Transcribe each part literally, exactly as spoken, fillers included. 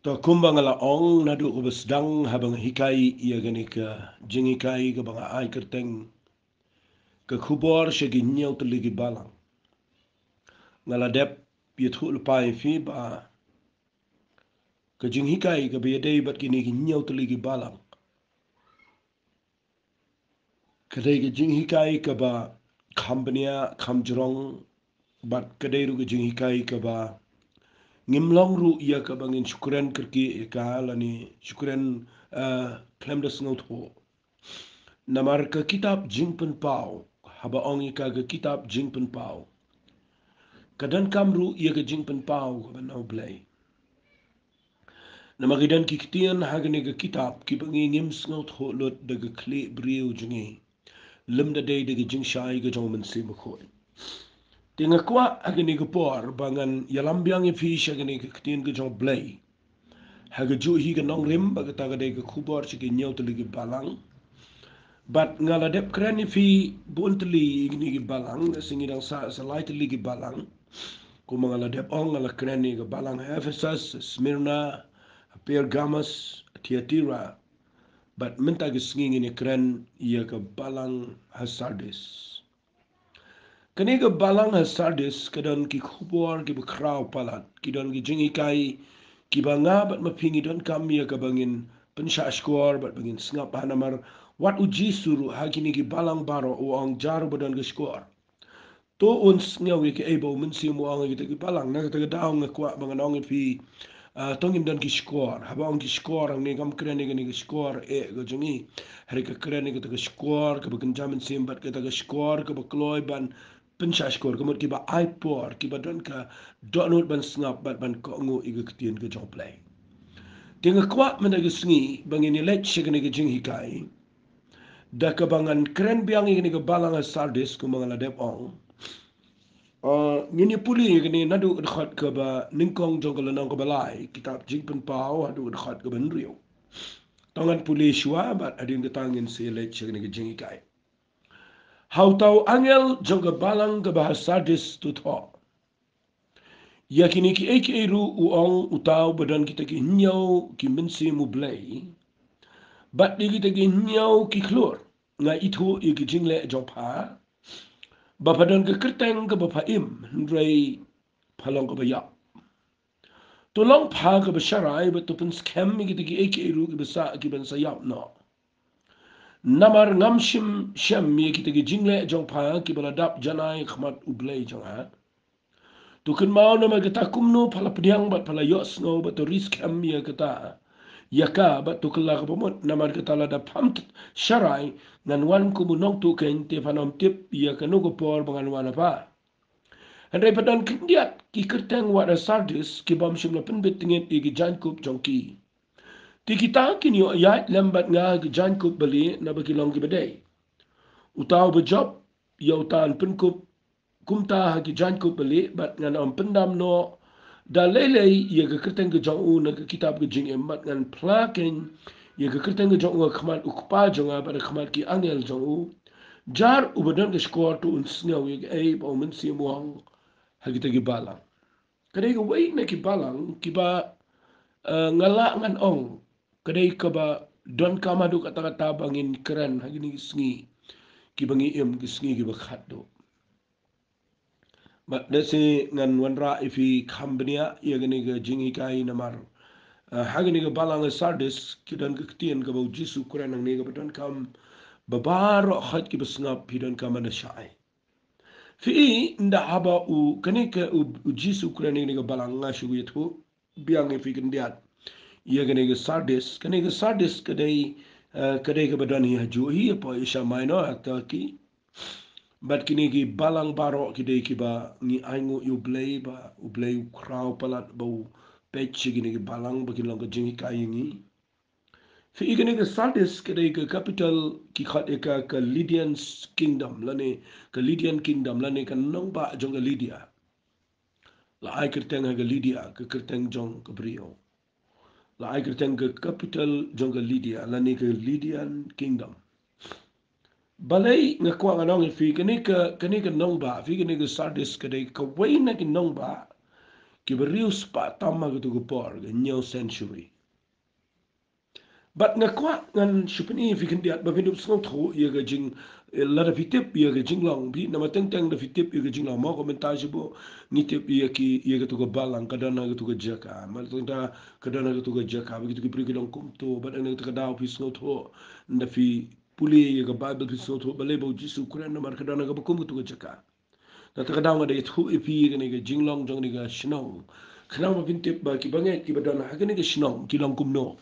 To kumba nga la ong naduh kaba sdang haba nga hikai ïa kane ka jinghikai kaba nga ai kyrteng ka khubor sha ki hynñiew tylli ki balang. Nga la dep ïathuh lypa ïa phi ba ka jinghikai kaba ïadei bad kine ki hynñiew tylli ki balang ka dei ka jinghikai kaba kham bniah, kham jrong, bad ka dei ruh ka jinghikai kaba ngim long ruh ïa kaba ngin shu kren kyrkieh ïa ka lane shu kren, eh, khlem da sngewthuh. Namar ka kitab Jingpynpaw, haba ong ïa ka ka kitab Jingpynpaw, ka donkam ruh ïa ka jingpynpaw kaba na U Blei. Namar ki don ki ktien ha kane ka kitab kiba ngi ngim sngewthuh lut da ka khlieh briew jong ngi, lymda dei da ka jingshai ka jong U Mynsiem Bakhuid. Te nga kwah ha kane ka por ba ngan ïalam biang ïa phi sha kane ka ktien ka jong U Blei ha kajuh hi ka nongrim, ba kata ka dei ka khubor sha ki hynñiew tylli ki balang. Bad nga la dep kren ïa phi bun tylli ïa kine ki balang, lehse ngi dang sah sa lai tylli ki balang. Kumba nga la dep ong, nga la kren ïa ka balang ha Ephesus, Smyrna, Pergamos, Thyatira. Bad mynta ka sngi ngin ïa kren ïa ka balang ha Sardis. Kane ka balang ha Sardis ka don ki khubor kiba khraw palat, ki don ki jinghikai kiba nga bad ma phi ngi donkam ïa kaba ngin pynshah shkor bad ba ngin sngap ha, namar wat U Jisu ruh ha kine ki balang baroh u ong jar uba don ka shkor to un sngew ïa kaei ba U Mynsiem u ong ïa kita ki balang. Na kata ka daw nga kwah ba ngan ong ïa phi, ah, to ngin don ki shkor. Haba ong ki shkor, hangne kam kren ïa kane ka shkor eh ka jong ngi. Hynrei ka kren ïa kata ka shkor kaba kynja mynsiem bad kata ka shkor kaba kloi ban pynshah shkor, ka mut kiba ai por, kiba don ka dohnud ban sngap bad ban kohnguh ïa ka ktien ka jong U Blei. Te nga kwah mynta ka sngi ba ngin ïaleit sha kane ka jinghikai da kaba ngan kren biang ïa kane ka balang ha Sardis kumba nga la dep ong. Ah, ngin ïa pule ïa kane naduh ka dkhot kaba nyngkong jong ka lynnong kaba lai kitab Jingpynpaw haduh ka dkhot kaba hynriew. To ngan pule shuwa bad hadien kata ngin sa ïaleit sha kane ka jinghikai. Ha uta u angel jong ka balang kaba ha Sardis to thoh: Ïa kine kiei kiei ruh u ong uta uba don kita ki hynñiew ki mynsiem U Blei bad ïa kita ki hynñiew ki khlur: Nga ithuh ïa ki jingleh jong pha, ba pha don ka kyrteng kaba pha im, hynrei pha long kaba ïap. To long pha kaba sharai bad to pynskhem ïa kita kiei kiei ruh kiba sah kiban sa ïap noh. Namar ngam shym shem ïa kita ki jingleh jong pha kiba la dap janai ha khmat U Blei jong nga. To kynmaw namar kata kumno pha la pdiang bad pha la ïohsngew bad to ri skhem ïa kata, ïa ka bad to kylla kaba mut. Namar kata lada pham sharai, ngan wan kum u nongtuh keiñ, te phan ym tip ïa kano ka por ba ngan wan ha pha. Hynrei pha don khyndiat ki kyrteng wat ha Sardis ki bym shym la pynbit tyngit ïa ki jaiñkup jong ki. Te kita kin ïoh ïaid lem bad nga ha ki jaiñkup balieh, naba ki long kiba dei. Uta uba jop ïa uta yn pynkup kumta ha ki jaiñkup balieh, bad ngan ym pyndam noh da lei lei ïa ka kyrteng ka jong u na ka kitab ka jingim, bad ngan phla keiñ ïa ka kyrteng ka jong u ha khmat U Kpa jong nga bad ha khmat ki angel jong u. Jar uba don ka shkor to un sngew ïa kaei ba U Mynsiem u ong ha kita ki balang. Ka dei kawei na ki balang kiba, eh, nga lah ngan ong ka dei kaba donkam haduh katta katta ba ngin kren ha kine ki sngi kiba ngi im, ki sngi kiba khatduh. Bad lehse ngan wanrah ïa phi kham bniah ïa kane ka jinghikai namar, eh, ha kane ka balang ha Sardis ki don ka ktien kaba U Jisu u kren hangne kaba donkam ba baroh khoit kiba sngap phi donkam ban da shai. Phi i, ynda haba u, kane ka u, U Jisu u kren ïa kane ka balang, nga shu ïathuh biang ïa phi khyndiat ïa kane ka Sardis. Kane ka Sardis ka dei, eh, ka dei kaba don hi hajuh hi hapoh Asia Minor ha Turkey. Bad kine ki balang baroh ki dei kiba ngi ainguh ïa U Blei ba U Blei u khraw palat ba u peit sha kine ki balang ba kin long ka jinghikai ïa ngi. Phi i, kane ka Sardis ka dei ka capital, ki khot ïa ka ka Lydian Kingdom lane ka Lydian Kingdom lane ka nongbah jong ka Lydia. La ai kyrteng ha ka Lydia, ka kyrteng jong ka briew. La ai kyrteng ka capital jong ka Lydia lane ka Lydian Kingdom. Balei nga kwah ngan ong ïa phi, kane ka, kane ka nongbah, phi, kane ka Sardis ka dei kawei na ki nongbah Kiba riewspah tam ha katu ka por, ka hynñiew century. Bad nga kwah ngan shu pyni ïa phi khyndiat ba phin dup sngewthuh ïa ka jing, eh, lada phi tip ïa ka jinglong, phi namar teng teng da phi tip ïa ka jinglong, mo, ka mynta shu ba ngi tip ïa ki, ïa katu ka balang ka don ha katu ka jaka. Namar teng teng ka don ha katu ka jaka, ba kitu ki briew ki long kumto, bad ha katu ka daw phi sngewthuh, da phi pule ïa ka Baibl phi sngewthuh balei ba u Jisu u kren namar ka don ha kaba kum katu ka jaka. Na kata ka daw nga da ïathuh ïa phi kane ka jinglong jong kane ka shnong. Khnang ba phin tip ba kiba ngeit kiba don ha kane ka shnong ki long kumno.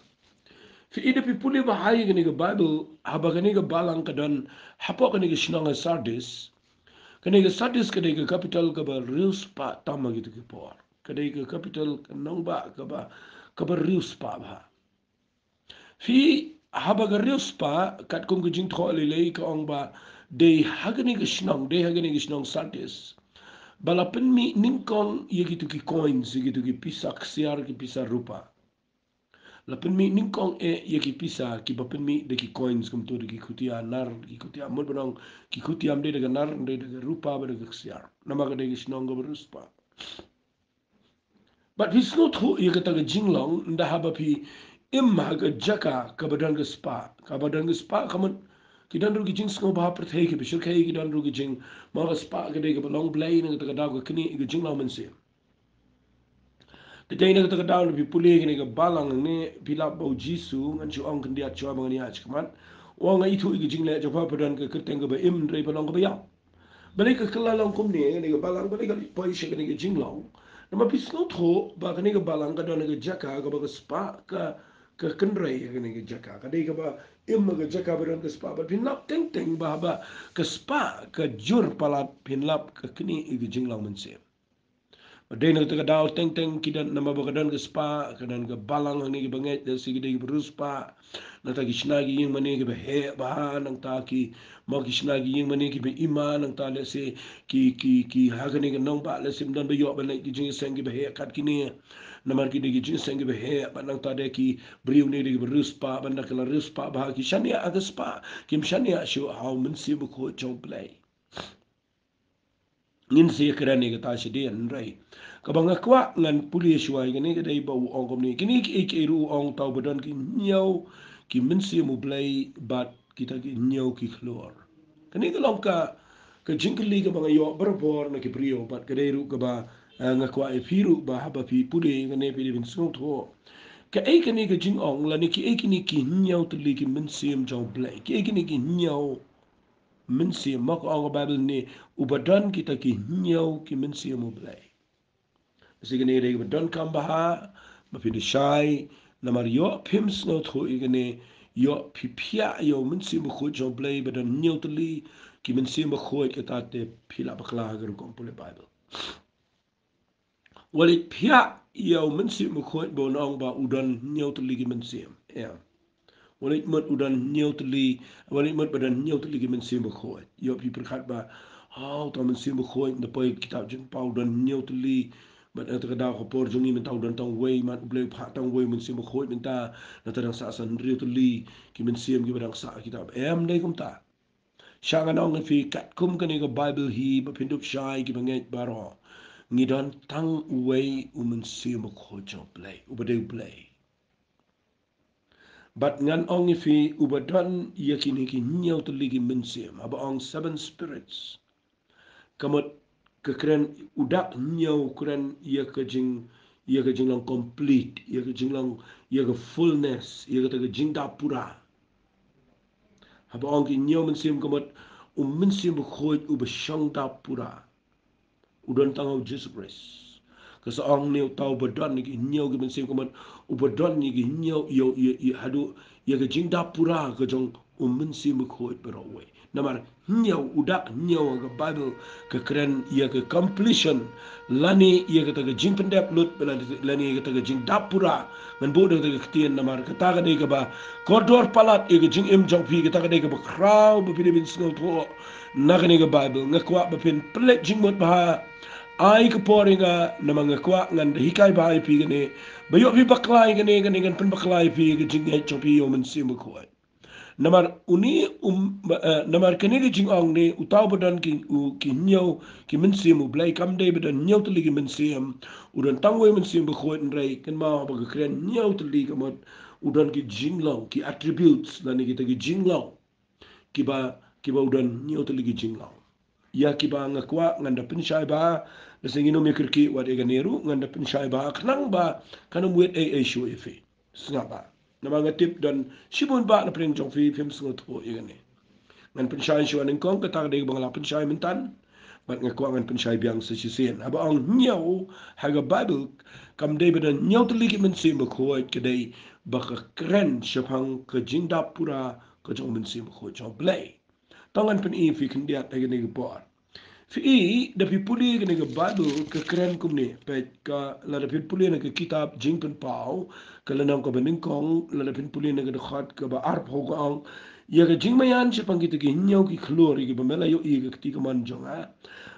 Phi i da phi pule ba ha ïa kane ka Baibl, haba kane ka balang ka don hapoh kane ka shnong ha Sardis. Kane ka Sardis ka dei ka capital kaba riewspah tam ha kitu ki por. Ka dei ka capital ka nongbah kaba, kaba riewspah bha. Phi, haba ka riewspah, katkum ka jingthoh lei lei ka ong ba dei ha kane ka shnong, dei ha kane ka shnong Sardis ba la pynmih nyngkong ïa kitu ki coins, ïa kitu ki pisa ksiar, ki pisa rupa. La pynmih nyngkong eh ïa ki pisa kiba pynmih da ki coins kumto, da ki khutia nar, ki khutia mut ban ong, ki khutia ym dei da ka nar, ym dei da ka rupa, bad da ka ksiar. Namar ka dei ka shnong kaba riewspah. Bad phi sngewthuh ïa kata ka jinglong, ynda haba phi im ha ka jaka kaba don ka spah, kaba don ka spah, ka mut ki don ruh ki jingsngewbha pyrthei kiba shyrkhei, ki don ruh ki jing, mo, ka spah ka dei kaba long blei, na kata ka daw ka knieh ïa ka jinglong mynsiem. Te dei na kata ka daw lada phi pule kane ka balang ne phi lap ba u Jisu, ngan shu ong khyndiat shuwa ba ngan ïaid shakhmat, u ong, nga ithuh ïa ka jingleh jong pha, pha don ka kyrteng kaba im, hynrei pha long kaba ïap. Balei ka kylla long kumne, kane ka balang, balei ka leit poi sha kane ka jinglong? Namar phi sngewthuh ba kane ka balang ka don ha ka jaka kaba ka spah ka, ka kynrei ha kane ka jaka. Ka dei kaba im ha ka jaka ba don ka spah. Bad phin lap teng teng ba haba ka spah ka jur palat, phin lap ka knieh ïa ka jinglong mynsiem. Bad dei na kata ka daw teng teng ki don, namar ba ka don ka spah, ka don ka balang hangne, kiba ngeit lehse ki dei kiba riewspah. Nangta ki shna ki ïing mane kiba heh bha, nangta ki, mo, ki shna ki ïing mane kiba ima, nangta lehse ki, ki, ki ha kane ka nongbah lehse ym don ba ïoh ban leit ki jingïaseng kiba heh kat kine. Namar ki dei ki jingïaseng kiba heh, bad nangta dei ki briew ne dei kiba riewspah, bad ynda ki la riewspah bha ki shaniah ha ka spah, kim shaniah shuh ha u Mynsiem Bakhuid jong U Blei. Ngin sa ïakren ïa kata shadien, hynrei kaba nga kwah ngan pule shuwa ïa kane ka dei ba u ong kumne, kine kiei kiei ruh u ong, uta uba don ki hynñiew ki mynsiem U Blei bad kita ki hynñiew ki khlur. Kane ka long ka, ka jingkylli kaba nga ïoh barabor na ki briew, bad ka dei ruh kaba, eh, nga kwah ïa phi ruh ba haba phi pule ïa kane phi dei ban sngewthuh. Kaei kane ka jingong lane kiei kine ki hynñiew tylli ki mynsiem jong U Blei? Kiei kine ki hynñiew mynsiem, ma ka ong ka Baibl ne, uba don kita ki hynñiew ki mynsiem U Blei. Lehse kane ka dei kaba donkam bha ba phin da shai, namar ïoh phim sngewthuh ïa kane, ïoh phi phiah ïa u Mynsiem Bakhuid jong U Blei ba don hynñiew tylli ki mynsiem bakhuid, kata te phi la bakla ha ka rukom pule Baibl. Wat leit phiah ïa u Mynsiem Bakhuid ba un ong ba u don hynñiew tylli ki mynsiem. Em. Wat leit mut u don hynñiew tylli, wat leit mut ba don hynñiew tylli ki mynsiem bakhuid. Ïoh phi pyrkhat ba, oh, uta u Mynsiem Bakhuid, nda poi kitab Jingpynpaw u don hynñiew tylli. Bad na kata ka daw ka por jong ngi mynta u don tang uwei, mat U Blei u phah tang uwei u Mynsiem Bakhuid mynta, nangta dang sah san hynriew tylli ki mynsiem kiba dang sah ha kitab. Em, ym dei kumta. Sha ngan ong ïa phi katkum kane ka Baibl hi ba phin dup shai kiba ngeit baroh. Ngi don tang uwei u Mynsiem Bakhuid jong U Blei, uba dei U Blei. Bad ngan ong ïa phi uba don ïa kine ki hynñiew tylli ki mynsiem, haba ong seven spirits. Ka mut ka kren u dak hynñiew kren ïa ka jing, ïa ka jinglong complete, ïa ka jinglong, ïa ka fullness, ïa kata ka jingdap pura. Haba ong ki hynñiew mynsiem ka mut u Mynsiem Bakhuid uba shong dap pura u don tang ha u Jisu Khrist. Ka sa ong ne uta uba don ïa ki hynñiew ki mynsiem ka mut uba don ïa ki hynñiew ïa, ïa, ïa haduh ïa ka jingdap pura ka jong u Mynsiem Bakhuid baroh uwei. Namar hynñiew, u dak hynñiew ha ka Baibl ka kren ïa ka completion, lane ïa kata ka jingpyndep lut, lane, lane ïa kata ka jingdap pura. Ngan buh da kata ka ktien namar kata ka dei kaba kordor palat ïa ka jingim jong phi, kata ka dei kaba khraw ba phi dei ban sngewthuh na kane ka Baibl. Nga kwah ba phin pynleit jingmut bha. Ai ka por ïa nga, namar nga kwah ngan da hikai bha ïa phi kane. Ba ïoh phi bakla ïa kane, kane kan pynbakla ïa phi ïa ka jingngeit jong phi ïa u Mynsiem Bakhuid. Namar une, um, eh, namar kane ka jingong ne, uta uba don ki, u, ki hynñiew ki mynsiem, U Blei kam dei ba don hynñiew tylli ki mynsiem, u don tang uwei u Mynsiem Bakhuid, hynrei kynmaw ba ka kren hynñiew tylli ka mut u don ki jinglong, ki attributes, lane kita ki jinglong kiba, kiba u don hynñiew tylli ki jinglong. Ïa kiba nga kwah ngan da pynshai bha, lehse ngin ym ïa kyrkieh wat ïa kane ruh, ngan da pynshai bha khnang ba kan ym wet ei ei shuh ïa phi. Sngap bha. Namar nga tip don shibun bah na pdeng jong phi phim sngewthuh ïa kane. Ngan pynshai shuwa nyngkong, kata ka dei ba nga la pynshai mynta, bad nga kwah ngan pynshai biang sa shisien. Haba ong hynñiew ha ka Baibl, kam dei ba don hynñiew tylli ki Mynsiem Bakhuid, ka dei ba ka kren shaphang ka jingdap pura ka jong u Mynsiem Bakhuid jong U Blei. To ngan pyni ïa phi khyndiat ha kane ka por. Phi i, da phi pule kane ka Baibl ka kren kumne, peit ka, lada phi pule na ka kitab Jingpynpaw, ka lynnong kaba nyngkong, lada phi pule na ka dkhot kaba arphew ka ong, ïa ka jingmaïan shaphang kita ki hynñiew ki khlur, ïa kiba me la ïohi ha ka kti kamon jong nga.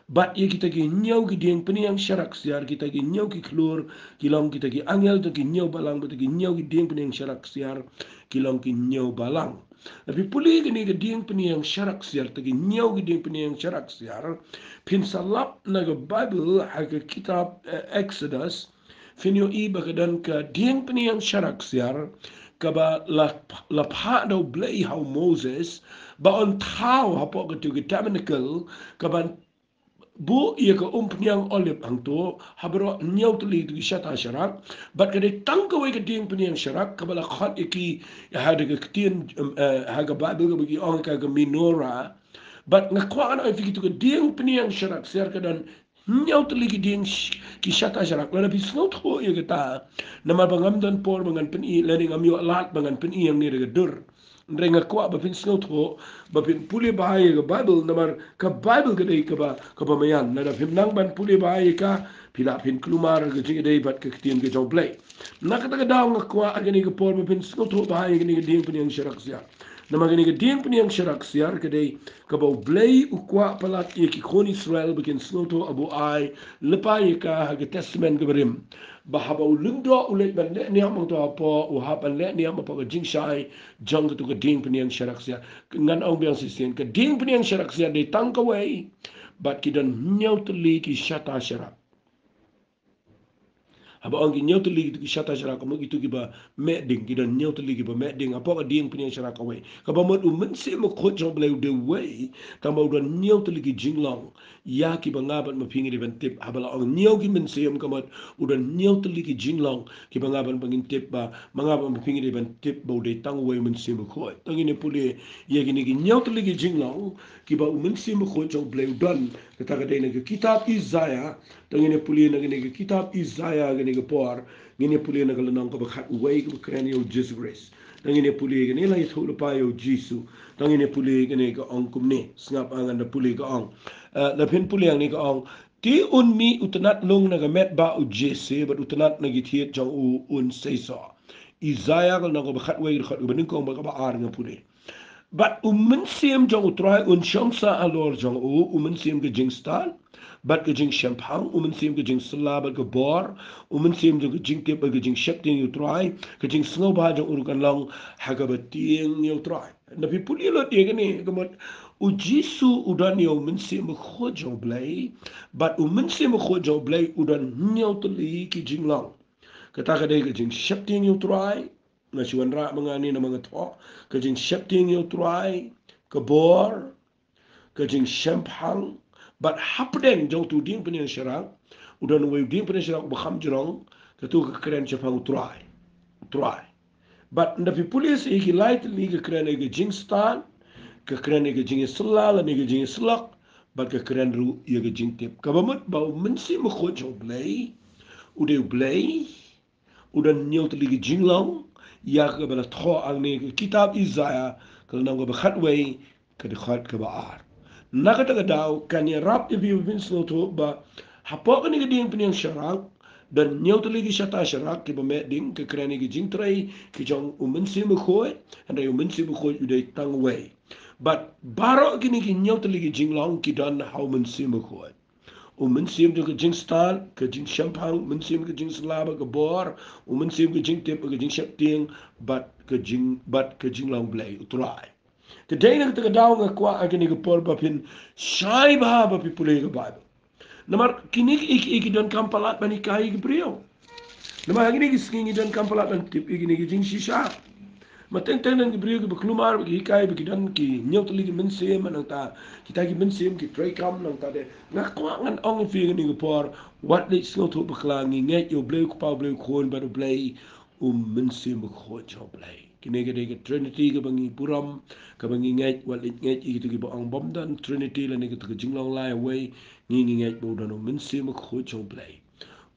Bad ïa kita ki hynñiew ki diengpynïeng sharak siar, kita ki hynñiew ki khlur ki long kita ki angel, kita ki hynñiew balang, bad kita ki hynñiew ki diengpynïeng sharak siar ki long ki hynñiew balang. Lada phi pule kane ka diengpynïeng sharak siar, kita ki hynñiew ki diengpynïeng sharak siar, phin sa lap na ka Baibl ha ka kitab, eh, Exodus, phin ïohi ba ka don ka diengpynïeng sharak siar kaba la, la phah da U Blei ha u Moses ba un thaw hapoh katu ka tabernacle, kaban buh ïa ka umphniang olib hangto ha baroh hynñiew tylli kito ki shata sharak. Bad ka dei tang kawei ka diengpynïeng sharak kaba la khot ïa ki ha ka ktien, em, eh, ha ka Baibl kaba ki ong ka, ka menorah. Bad nga kwah ngan ong ïa phi, kito ka diengpynïeng sharak siar ka don hynñiew tylli ki dieng sh-, ki shata sharak. Lada phi sngewthuh ïa kata, namar ba ngam don por ba ngan pyni, lane ngam ïoh lad ba ngan pyni ïa kane da ka dur. Hynrei nga kwah ba phin sngewthuh, ba phin pule bha ïa ka Baibl, namar ka Baibl ka dei kaba, kaba maïan. Lada phim nang ban pule bha ïa ka, phi lah phin kulmar ha ka jingïadei bad ka ktien ka jong U Blei. Na kata ka daw nga kwah ha kane ka por ba phin sngewthuh bha ïa kane ka diengpynïeng sharak siar. Namar kane ka diengpynïeng sharak siar ka dei kaba U Blei u kwah palat ïa ki khun Israel ba kin sngewthuh, aba u ai lypa ïa ka ha ka Testament kaba rim. Ba haba u lyngdoh u leit ban leh niam hangto hapoh, u hap ban leh niam hapoh ka jingshai jong katu ka diengpynïeng sharak siar. Ngan ong biang shisien, ka diengpynïeng sharak siar dei tang kawei, bad ki don hynñiew tylli ki shata sharak. Haba ong ki hynñiew tylli kito ki shata sharak, ka mut kito kiba meh ding, ki don hynñiew tylli kiba meh ding hapoh ka diengpynïeng sharak kawei. Kaba mut u Mynsiem Bakhuid jong U Blei u dei uwei, tangba u don hynñiew tylli ki jinglong ïa kiba nga bad ma phi ngi dei ban tip. Haba la ong hynñiew ki mynsiem, ka mut u don hynñiew tylli ki jinglong kiba nga bad ma phi ngin tip ba, ma nga bad ma phi ngi dei ban tip ba u dei tang uwei u Mynsiem Bakhuid. To ngin ïa pule ïa kine ki hynñiew tylli ki jinglong kiba u Mynsiem Bakhuid jong U Blei u don. Kata ka dei na ka kitab Isaiah. To ngin ïa pule na kane ka kitab Isaiah kane ka por. Ngin ïa pule na ka lynnong kaba khatwei kaba kren ïa u Jisu Khrist. To ngin ïa pule kane, la ïathuh lypa ïa u Jisu. To ngin ïa pule kane, ka ong kumne. Sngap, ngan da pule, ka ong. Eh, lada phin pule hangne, ka ong: Te un mih u tnat lung na ka met bah u Jesse, bad u tnat na ki thied jong u un seisoh. Isaiah ka lynnong kaba khatwei, ka dkhot kaba nyngkong bad kaba ar, nga pule. Bad u Mynsiem jong U Trai un shong sah halor jong u, u mynsiem ka jingstad bad ka jingshemphang, u mynsiem ka jingsylla bad ka bor, u mynsiem jong ka jingtip bad ka jingsheptieng ïa U Trai, ka jingsngewbha jong u ruh kan long ha kaba tieng ïa U Trai. Lada phi pule lut ïa kane, ka mut u Jisu u don ïa u Mynsiem Bakhuid jong U Blei, bad u Mynsiem Bakhuid jong U Blei u don hynñiew tylli ki jinglong. Kata ka dei ka jingsheptieng ïa U Trai, nga shu wanrah ma nga ne namar nga thoh, ka jingsheptieng ïa U Trai, ka bor, ka jingshemphang, bad hapdeng jong utu u diengpynïeng sharak, u don uwei u diengpynïeng sharak uba kham jrong, katu ka kren shaphang U Trai. U Trai. Bad lada phi pule sa ïa ki lai tylli, ka kren ïa ka jingstad, ka kren ïa ka jingïasylla lane ka jingïasyllok, bad ka kren ruh ïa ka jingtip. Kaba mut ba u Mynsiem Bakhuid jong U Blei u dei U Blei, u don hynñiew tylli ki jinglong, ïa kaba la thoh hangne ha ka kitab Isaiah, ka lynnong kaba khatwei, ka dkhot kaba ar. Na kata ka daw, kan ïarap ïa phi ba phin sngewthuh ba hapoh kane ka diengpynïeng sharak, don hynñiew tylli ki shata sharak kiba meh ding, ka kren ïa ki jingtrei ki jong u Mynsiem Bakhuid, hynrei u Mynsiem Bakhuid u dei tang uwei. Bad baroh kine ki hynñiew tylli ki jinglong ki don ha u Mynsiem Bakhuid. U mynsiem jong ka jingstad, ka jingshemphang, mynsiem ka jingsylla bad ka bor, u mynsiem ka jingtip, ka jingsheptieng, bad ka jing, bad ka jinglong Blei U Trai. Te dei na kata ka daw nga kwah ha kane ka por ba phin shai bha ba phi pule ka Baibl. Namar kine ki, ki, ki donkam palat ban hikai ki briew. Namar ha kine ki sngi ngi donkam palat ban tip ïa kine ki jingshisha. Ma teng teng don ki briew kiba kulmar, ba ki hikai, ba ki don ki hynñiew tylli ki mynsiem, nangta kita ki mynsiem ki treikam, nangta de nga kwah ngan ong ïa phi ha kane ka por, wat leit sngewthuh bakla, ngi ngeit ïa U Blei U Kpa, U Blei U Khun bad U Blei U Mynsiem Bakhuid jong U Blei. Kine ki dei ka Trinity kaba ngi burom, kaba ngi ngeit, wat leit ngeit ïa kito kiba ong bym don Trinity lane kito ka jinglong lai uwei, ngi, ngi ngeit ba u don U Mynsiem Bakhuid jong U Blei.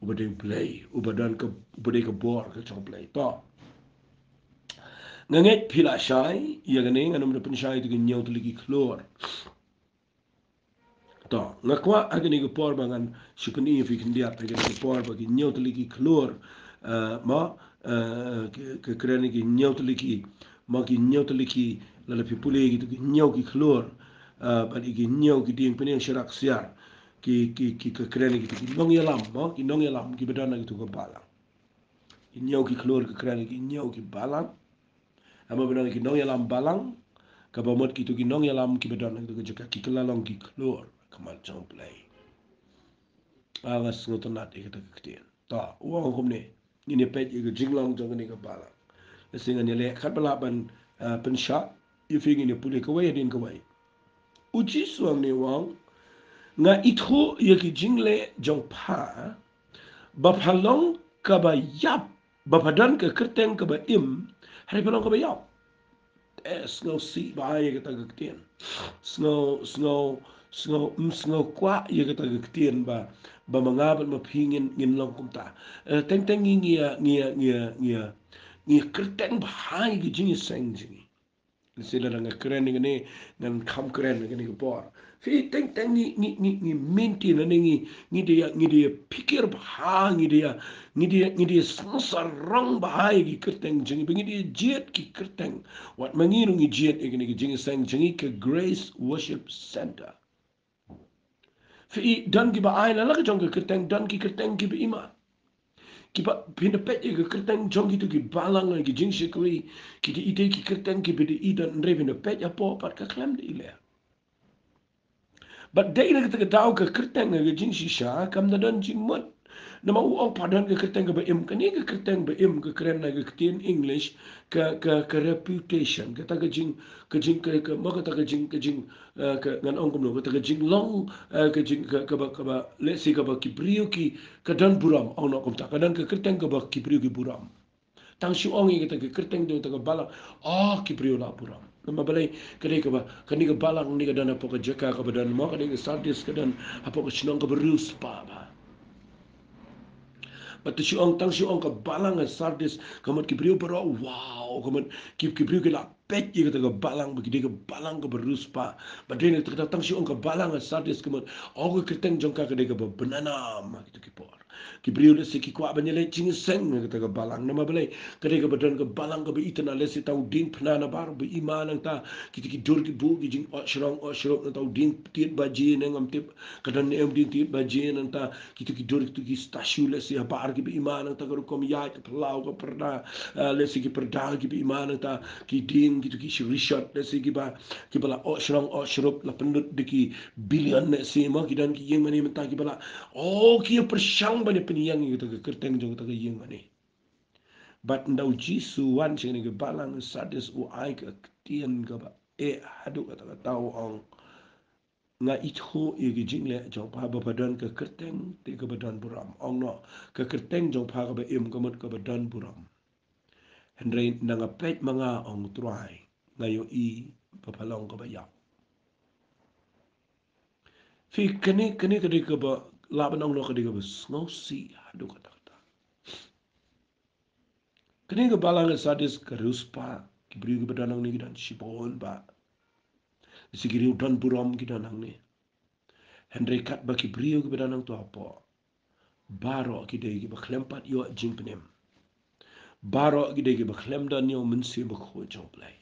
Uba dei U Blei, uba don ka, uba dei ka bor ka jong U Blei. To. Nga ngeit phi la shai ïa kane, ngan ym da pynshai ïa kito ki hynñiew tylli ki khlur. To, nga kwah ha kane ka por ba ngan shu pyni ïa phi khyndiat ha kane ka por ba ki hynñiew tylli ki khlur, eh, ma, eh, ka, ka kren ki hynñiew tylli ki, ma ki hynñiew tylli ki, lada phi pule kito ki hynñiew ki khlur, eh, bad ki hynñiew ki dieng pynïeng sharak siar, ki, ki, ki, ka kren kito ki nongïalam, ma ki nongïalam kiba don ha kito ka balang. Ki hynñiew ki khlur ka kren ki hynñiew ki balang. Haba ba don ki nongïalam balang, kaba mut kito ki nongïalam kiba don ha kito ka jaka ki kylla long ki khlur ha khmat jong U Blei. Ah, nga sngewtynnat ïa kata ka ktien. To, u ong kumne, ngin ïa peit ïa ka jinglong jong kane ka balang. Lehse ngan ïaleh katba lah ban, ah, pynshah ïa phi, ngin ïa pule kawei hadien kawei. U Jisu u ong ne u ong, nga ithuh ïa ki jingleh jong pha, ba pha long kaba ïap, ba pha don ka kyrteng kaba im, hynrei pha long kaba ïap. Eh, sngewsih bha ïa kata ka ktien. Sngew, sngew, sngew, mm, sngew kwah ïa kata ka ktien ba, ba ma nga bad ma phi ngin, ngin long kumta. Eh, teng teng ngi, ngi ïa, ngi ïa, ngi ïa, ngi ïa, ngi ïa kyrteng bha ïa ki jingïaseng jong ngi. Lehse lada nga kren ïa kane, ngan kham kren ïa kane ka por. Phi, teng teng ngi, ngi, ngi, ngi maintain lane ngi, ngi da ïa, ngi da ïa phikir bha, ngi da ïa, ngi da ïa, ngi da ïa sngewsih sarong bha ïa ki kyrteng jong ngi, ba ngi da ïa jied ki kyrteng. Wat ma ngi ruh ngi jied ïa kine ki jingïaseng jong ngi ka Grace Worship Centre. Phi, don kiba ai la la ka jong ka kyrteng, don ki kyrteng kiba i mat. Kiba phin da peit ïa ka kyrteng jong kito ki balang, ki jingshakri, ki da i dei ki kyrteng kiba da i don, hynrei phin da peit hapoh pat ka khlem da i leh. Bad dei na kata ka daw ka kyrteng ka jingshisha kam da don jingmut. Namar u ong pha don ka kyrteng kaba im, kane ka kyrteng ba im ka kren na ka ktien English ka, ka, ka reputation, kata ka jing, ka jing, ka, ka, ma kata ka jing, ka jing, eh, ka, ngan ong kumno, kata ka jinglong, eh, ka jing, ka, kaba, kaba, lehse kaba ki briew ki, ka don burom, ong noh kumta, ka don ka kyrteng kaba ki briew ki burom. Tang shu ong ïa kata ka kyrteng jong kata ka balang, oh, ki briew la burom. Namar balei, ka dei kaba, kane ka balang ne ka don hapoh ka jaka kaba don, ma ka dei ka Sardis ka don hapoh ka shnong kaba riewspah bha. Bad to shu ong, tang shu ong ka balang ka Sardis, ka mut ki briew baroh, wow, ka mut ki, ki briew ki la peit ïa kata ka balang, ba ki dei ka balang kaba riewspah. Bad dei na kata ka daw tang shu ong ka balang ka Sardis, ka mut, oh, ka kyrteng jong ka ka dei kaba bnanam ha kito ki por. Ki briew lehse ki kwah ban ïaleh jingïaseng ha kata ka balang. Namar balei, ka dei kaba don ka balang kaba itynnad, lehse tang u diengphna nabar ba i ma nangta, kito ki dur ki buh, ki jing ot shrong ot shrup, nangta u dieng tied baje ne ngam tip ka don ne em u dieng tied baje, nangta kito ki dur, kito ki statue lehse habar kiba i ma, nangta ka rukom ïaid, ka phyllaw, ka pyrda, ah, lehse ki pyrda kiba i ma, nangta ki dieng, kito ki rishot lehse kiba, kiba la ot shrong ot shrup, la pynlut da ki billion lehse, ma ki don ki ïing mane mynta kiba la, oh, ki ïa pyrshang ban ïa pynïeng ïa kata ka kyrteng jong kata ka ïing mane. Bad ynda u Jisu u wan sha kane ka balang Sardis, u ai ka ktien kaba eh haduh katta katta, u ong, nga ithuh ïa ki jingleh jong pha, ba pha don ka kyrteng te kaba don burom. Ong noh, ka kyrteng jong pha kaba im ka mut kaba don burom. Hynrei ynda nga peit ma nga, ong u Trai, nga ïohi ba pha long kaba ïap. Phi, kane, kane ka dei kaba, lah ban ong noh ka dei kaba sngewsih haduh katta katta. Kane ka balang ka Sardis ka riewspah, ki briew kiba don hangne ki don shibun bha. Lehse ki riew don burom ki don hangne. Hynrei katba ki briew kiba don hangto hapoh, baroh ki dei kiba khlem pat ïoh jingpynim. Baroh ki dei kiba khlem don ïa u Mynsiem Bakhuid jong U Blei.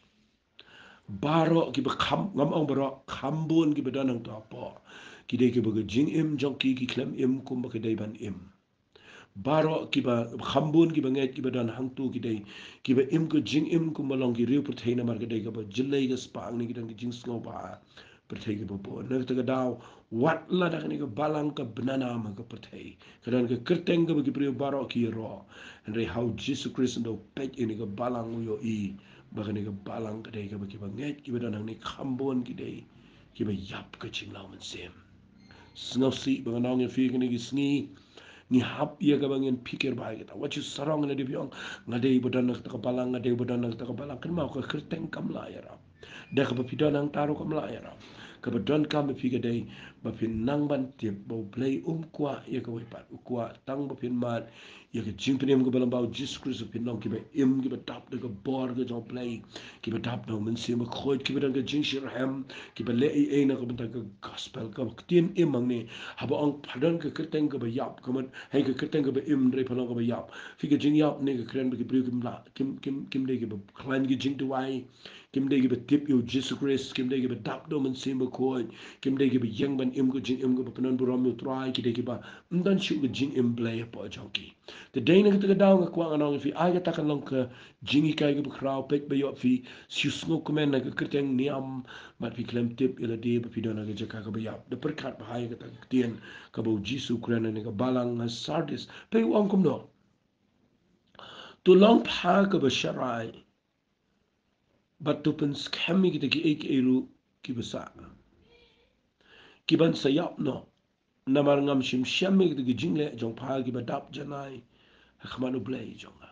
Baroh kiba kham, ngam ong baroh, kham bun kiba don hangto hapoh, ki dei kiba ka jingim jong ki ki khlem im kumba ka dei ban im. Baroh kiba kham bun kiba ngeit kiba don hangto ki dei kiba im ka jingim kumba long ki riew pyrthei namar ka dei kaba jyllei ka spah hangne, ki don ka jingsngewbha pyrthei kaba bun. Na kata ka daw, wat lada kane ka balang ka bna nam ha ka pyrthei, ka don ka kyrteng kaba ki briew baroh ki ïaroh, hynrei ha u Jisu Khrist un da peit ïa kane ka balang, u ïohi ba kane ka balang ka dei kaba kiba ngeit kiba don hangne kham bun ki dei kiba ïap ka jinglong mynsiem. Sngewsih ba ngan ong ïa phi kane ka sngi, ngi hap ïa kaba ngin pyrkhat bha ïa kata. Wat shu sarong lada phi ong, nga dei ba don na kata ka balang, nga dei ba don na kata ka balang. Kynmaw, ka kyrteng kam lah ïarap. Da kaba phi don hangta ruh kam lah ïarap. Kaba donkam ïa phi ka dei ba phin nang ban tip ba U Blei um kwah ïa kawei pat. U kwah tang ba phin mad ïa ka jingpynim kaba lyngba U Jisu Khrist, ba phin long kiba im, kiba dap da ka bor ka jong U Blei, kiba dap da U Mynsiem Bakhuid, kiba don ka jingshitrhem, kiba leh ei ei na ka bynta ka gospel. Ka ktien im hangne, haba ong pha don ka kyrteng kaba ïap, ka mut, hei, ka kyrteng kaba im, hynrei pha long kaba ïap. Phi, ka jingïap ne ka kren ba ki briew kim lah, kim, kim, kim dei kiba khlaiñ ka jingduwai, kim dei kiba tip ïa U Jisu Khrist, kim dei kiba dap da U Mynsiem Bakhuid, kim dei kiba ïeng ban im ka jingim kaba pynban burom ïa U Trai, ki dei kiba ym don shuh ka jingim Blei hapoh jong ki. Te dei na kata ka daw nga kwah ngan ong ïa phi, ai kata kan long ka jinghikai kaba khraw, peit ba ïoh phi shu sngewkmen na ka kyrteng niam, bad phi khlem tip ïa lade ba phi don ha ka jaka kaba ïap. Da pyrkhat bha ïa kata ka ktien kaba U Jisu u kren ha kane ka balang ha Sardis. Peit u ong kumno. To long pha kaba sharai, bad to pynskhem ïa kita kiei kiei ruh kiba sah, ki ban sa ïap noh, namar ngam shym shem ïa kita ki jingleh jong pha kiba dap janai ha khmat U Blei jong nga.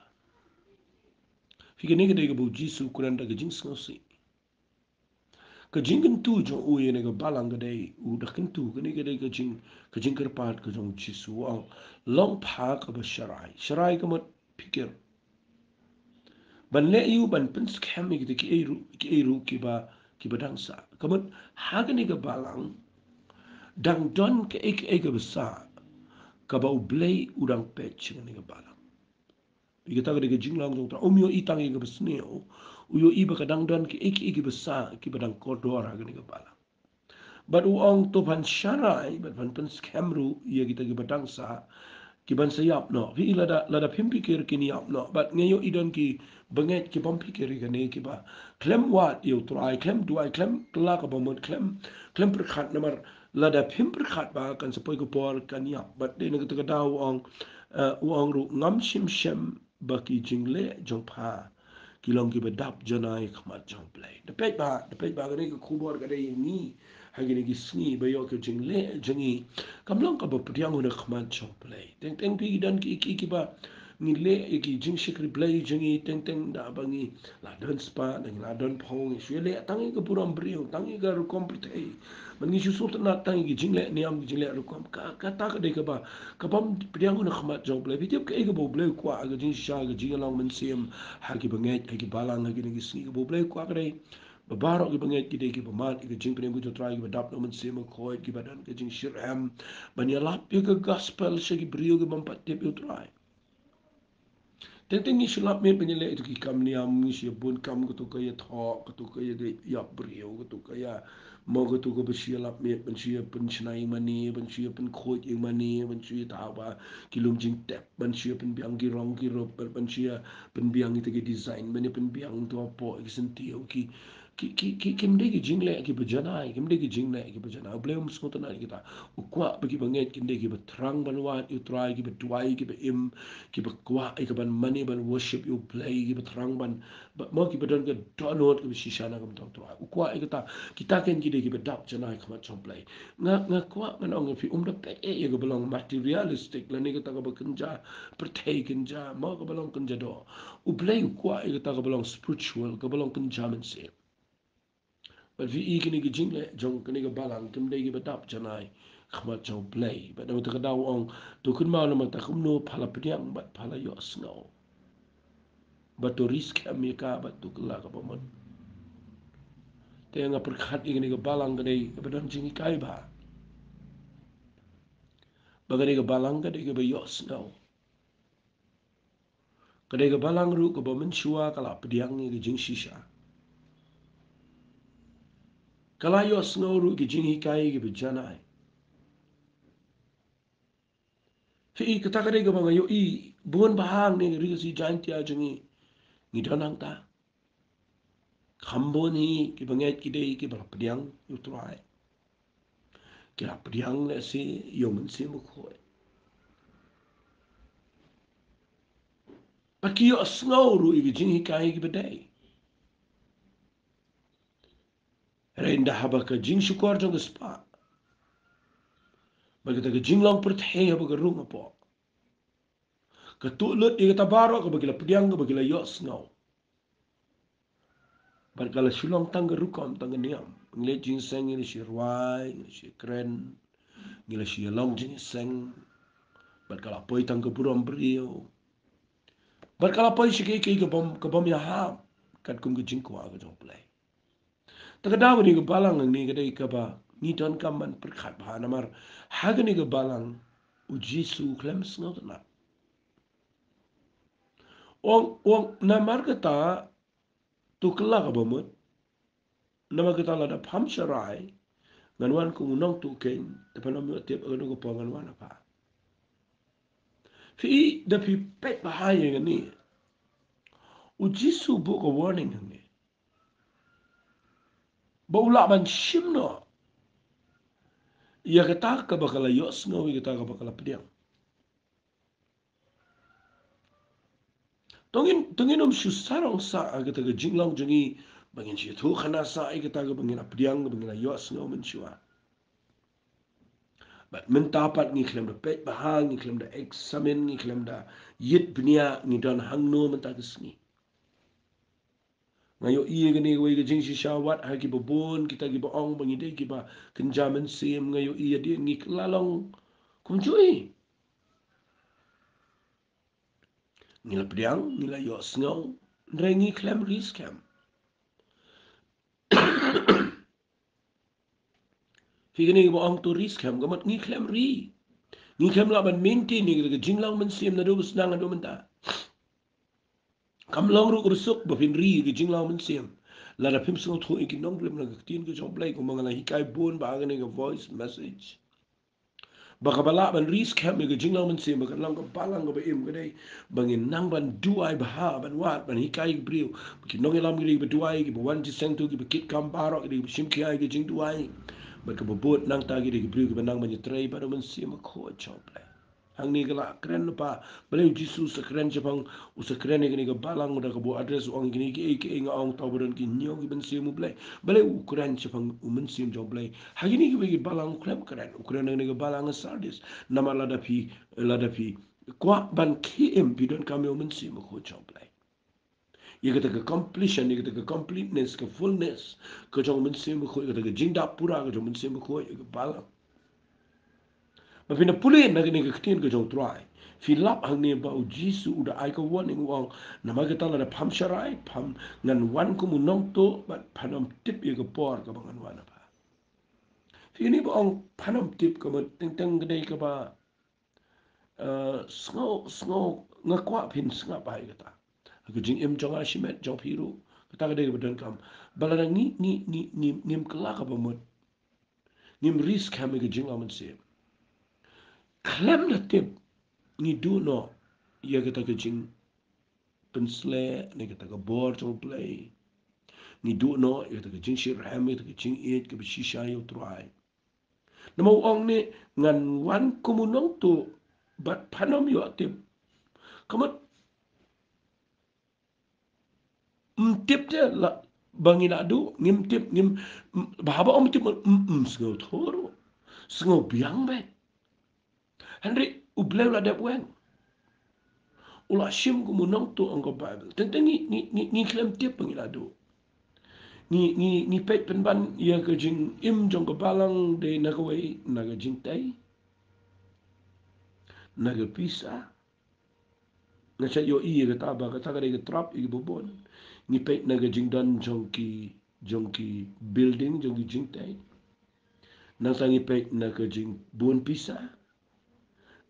Phi, kane ka dei kaba U Jisu u kren da ka jingsngewsih. Ka jingkyntu jong u ïa kane ka balang ka dei, u da kyntu, kane ka dei ka jing, ka jingkyrpad ka jong U Jisu, u ong, long pha kaba sharai. Sharai ka mut pyrkhat. Ban leh aïu? Ban pynskhem ïa kita kiei ruh, kiei ruh kiba, kiba dang sah. Ka mut ha kane ka balang dang don kaei kaei kaba sah kaba U Blei u dang peit sha kane ka balang. Ïa kata ka dei ka jinglong jong U Trai. Um ïohi tang ïa kaba sniew, u ïohi ba ka dang don kaei kaei kiba sah kiba dang kordor ha kane ka balang. Bad u ong to phan sharai, bad phan pynskhem ruh ïa kita kiba dang sah, ki ban sa ïap noh. Phi, lada, lada phim pyrkhat kin ïap noh. Bad nga ïohi don ki bangeit ki bym pyrkhat ïa kane, kiba khlem wad ïa U Trai, khlem duwai, khlem kylla kaba mut, khlem, khlem pyrkhat, namar lada phim pyrkhat ba kan sa poi ka por kan ïap. Bad dei na kata ka daw u ong, eh, u ong ruh, ngam shym shem ba ki jingleh jong pha ki long kiba dap janai ha khmat jong U Blei. Da peit bha, da peit bha, kane ka khubor ka dei ïa ngi ha kine ki sngi, ba ïoh ka jingleh jong ngi kam long kaba pdiang ha khmat jong U Blei. Teng teng phi, ki don ki, ki, kiba ngi leh ïa ki jingshakri Blei jong ngi, teng teng da ba ngi la don spah, da ngi la don phew, ngi shu leh tang ïa ka burom briew, tang ïa ka rukom pyrthei. Ban ngi shu sngewtynnat tang ïa ki jingleh niam, ki jingleh rukom. Ka, kata ka dei kaba, ka bym pdiang ha khmat jong U Blei. Phi tip kaei kaba U Blei u kwah ha ka jingshisha, ha ka jingïalong mynsiem ha ki bangeit, ha ki balang ha kine ki sngi? Kaba U Blei u kwah ka dei ba baroh ki bangeit ki dei kiba mad ïa ka jingpynim ka jong U Trai, kiba dap da U Mynsiem Bakhuid, kiba don ka jingshirem ban ïalap ïa ka gospel sha ki briew ki bym pat tip ïa U Trai. Teng teng ngi shu lap miet ban ïaleh ïa ki kam niam, ngi shu ïa bun kam, kato ka ïathoh, kato ka ïa, ïa briew, kato ka ïa, mo, kato kaba shu ïa lap miet ban shu ïa pynshna ïing mane, ban shu ïa pynkhuid ïing mane, ban shu ïa thaw bha ki lum jingtep, ban shu ïa pynbiang ki rong ki rup, ban, ban shu ïa pynbiang kita ki design, ban ïa pynbiang to hapoh ki syntiew, ki Ki, ki, ki, kim dei ki jingleh kiba janai, kim dei ki jingleh kiba janai. U Blei um sngewtynnat ïa kita. U kwah ba ki bangeit kin dei kiba thrang ban wad ïa U Trai, kiba duwai, kiba im, kiba kwah ïa ka ban mane, ban worship ïa U Blei, kiba thrang ban, ba, mo, kiba don ka dohnud kaba shisha na ka bynta U Trai. U kwah ïa kita, kita kin ki dei kiba dap janai ha khmat jong U Blei. Nga, nga kwah ngan ong ïa phi, um da peit ïa kaba long materialistic, lane kata kaba kynja pyrthei, kynja, mo, kaba long kynja doh. U Blei u kwah ïa kata kaba long spiritual, kaba long kynja mynsiem. Bad phi i kine ki jingleh jong kane ka balang kim dei kiba dap janai ha khmat jong U Blei. Bad na kata ka daw u ong, to kynmaw namar kata kumno pha la pdiang bad pha la ïohsngew. Bad to riskhem ïa ka bad to kylla kaba mut. Te nga pyrkhat ïa kane ka balang ka dei kaba don jinghikai bha. Ba kane ka balang ka dei kaba ïohsngew. Ka dei ka balang ruh kaba mynshuwa ka la pdiang ïa ka jingshisha. Ka la ïohsngew ruh ki jinghikai kiba janai. Phi i, kata ka dei kaba nga ïohi bun bha hangne ha ri Khasi Jaiñtia jong ngi. Ngi don hangta. Kham bun hi kiba ngeit ki dei kiba la pdiang ïa u Trai. Ki la pdiang lehse ïa u Mynsiem Bakhuid. Bad ki ïohsngew ruh ïa ki jinghikai kiba dei. Hynrei ynda haba ka jingshukor jong ka spah bad kata ka jinglong pyrthei haba ka rung hapoh, ka tuh lut ïa kata baroh kaba ki la pdiang, kaba ki la ïohsngew. Bad ka la shu long tang ka rukom, tang ka niam. Ngi leit jingïaseng, ngi la shu rwai, ngi la shu kren, ngi la shu ïalong jingïaseng. Bad ka la poi tang ka burom briew. Bad ka la poi sha kiei kiei kaba ym, kaba ym ïahap katkum ka jingkwah ka jong U Blei. Te ka daw kane ka balang hangne ka dei kaba ngi donkam ban pyrkhat bha namar ha kane ka balang u Jisu u khlem sngewtynnat. Ong, ong namar kata to kylla kaba mut. Namar kata lada pham sharai ngan wan kum u nongtuh keiñ, te phan ym ïoh tip ha kano ka por ngan wan ha pha. Phi i, da phi peit bha ïa kane, u Jisu u buh ka warning hangne ba u lah ban shim noh ïa kata kaba ka la ïohsngew, ïa kata kaba ka la pdiang. To ngin, to ngin ym shu sarong sah ha kata ka jinglong jong ngi ba ngin shu ïathuh khana sah ïa kata kaba ngi la pdiang, kaba ngi la ïohsngew mynshuwa. Bad mynta pat ngi khlem da peit bha, ngi khlem da examine, ngi khlem da ïit bniah ngi don hangno mynta ka sngi. Nga ïohi ïa kane kawei ka jingshisha wat ha kiba bun kita kiba ong ba ngi dei kiba kynja mynsiem, nga ïohi ïa dei ngi kylla long kumjuh hi. Ngi la pdiang, ngi la ïohsngew, hynrei ngi khlem ri skhem. Phi, kane kaba ong to ri skhem, ka mut ngi khlem ri. Ngi khlem lah ban maintain ïa ka jinglong mynsiem naduh ba sdang haduh mynta. Kam long ruh kaba suk ba phin ri ïa ka jinglong mynsiem lada phim sngewthuh ïa ki nongrim na ka ktien ka jong U Blei, kumba nga la hikai bun bha ha kane ka voice message. Ba kaba lah ban ri skhem ïa ka jinglong mynsiem ba kan long ka balang kaba im ka dei ba ngin nang ban duwai bha, ban wad, ban hikai ki briew. Ba ki nongïalam ki dei kiba duwai, kiba wan jingïaseng, to kiba kit kam baroh ki dei kiba shim khia ïa ka jingduwai. Bad kaba bud nangta ki dei ki briew kiba nang ban ïatrei bad u Mynsiem Bakhuid jong U Blei. Hangne ka la kren lypa, balei u Jisu u sa kren shaphang, u sa kren ïa kane ka balang, u da kaba u address u ong kine kiei kiei nga ong, tang ba don ki hynñiew ki mynsiem U Blei. Balei u kren shaphang u Mynsiem jong U Blei? Ha kine kiwei ki balang u khlem kren, u kren ïa kane ka balang Sardis. Namar lada phi, lada phi kwah ban khie im, phi donkam ïa u Mynsiem Bakhuid jong U Blei. Ïa kata ka completion, ïa kata ka completeness, ka fullness ka jong u Mynsiem Bakhuid, ïa kata ka jingdap pura ka jong u Mynsiem Bakhuid ïa ka balang. Ba phin da pule na kane ka ktien ka jong U Trai, phi lap hangne ba u Jisu u da ai ka warning, u ong, namar kata lada pham sharai, pham, ngan wan kum u nongtuh bad phan ym tip ïa ka por kaba ngan wan ha pha. Phi, kane ba ong phan ym tip ka mut teng teng ka dei kaba, eh, sngew, sngew, nga kwah phin sngap bha ïa kata. Ha ka jingim jong nga shimet, jong phi ruh, kata ka dei kaba donkam. Ba lada ngi, ngi, ngi, ngi, ngim kylla kaba mut, ngim ri skhem ïa ka jinglong mynsiem, khlem da tip ngi duh noh ïa kata ka jingpynsleh ne kata ka bor jong U Blei. Ngi duh noh ïa kata ka jingshitrhem, ïa kata ka jingïeit kaba shisha ïa U Trai. Namar u ong ne, ngan wan kum u nongtuh bad phan ym ïoh tip. Ka mut ym tip te la ba ngi la duh, ngim tip, ngim, m-, ba haba ym tip, m-, m-, sngewthuh ruh, sngewbiang beit. Hynrei U Blei u la dep weng. U la shim kum u nongtuh, ong ka Baibl. Teng teng ngi, ngi, ngi, ngi khlem tip ba ngi la duh. Ngi, ngi, ngi peit pynban ïa ka jingim jong ka balang dei na kawei, na ka jingtei, na ka pisa. Nga shait ïohi ïa kata ba kata ka dei ka trap ïa kiba bun. Ngi peit na ka jingdon jong ki, jong ki building, jong ki jingtei. Nangta ngi peit na ka jingbun pisa.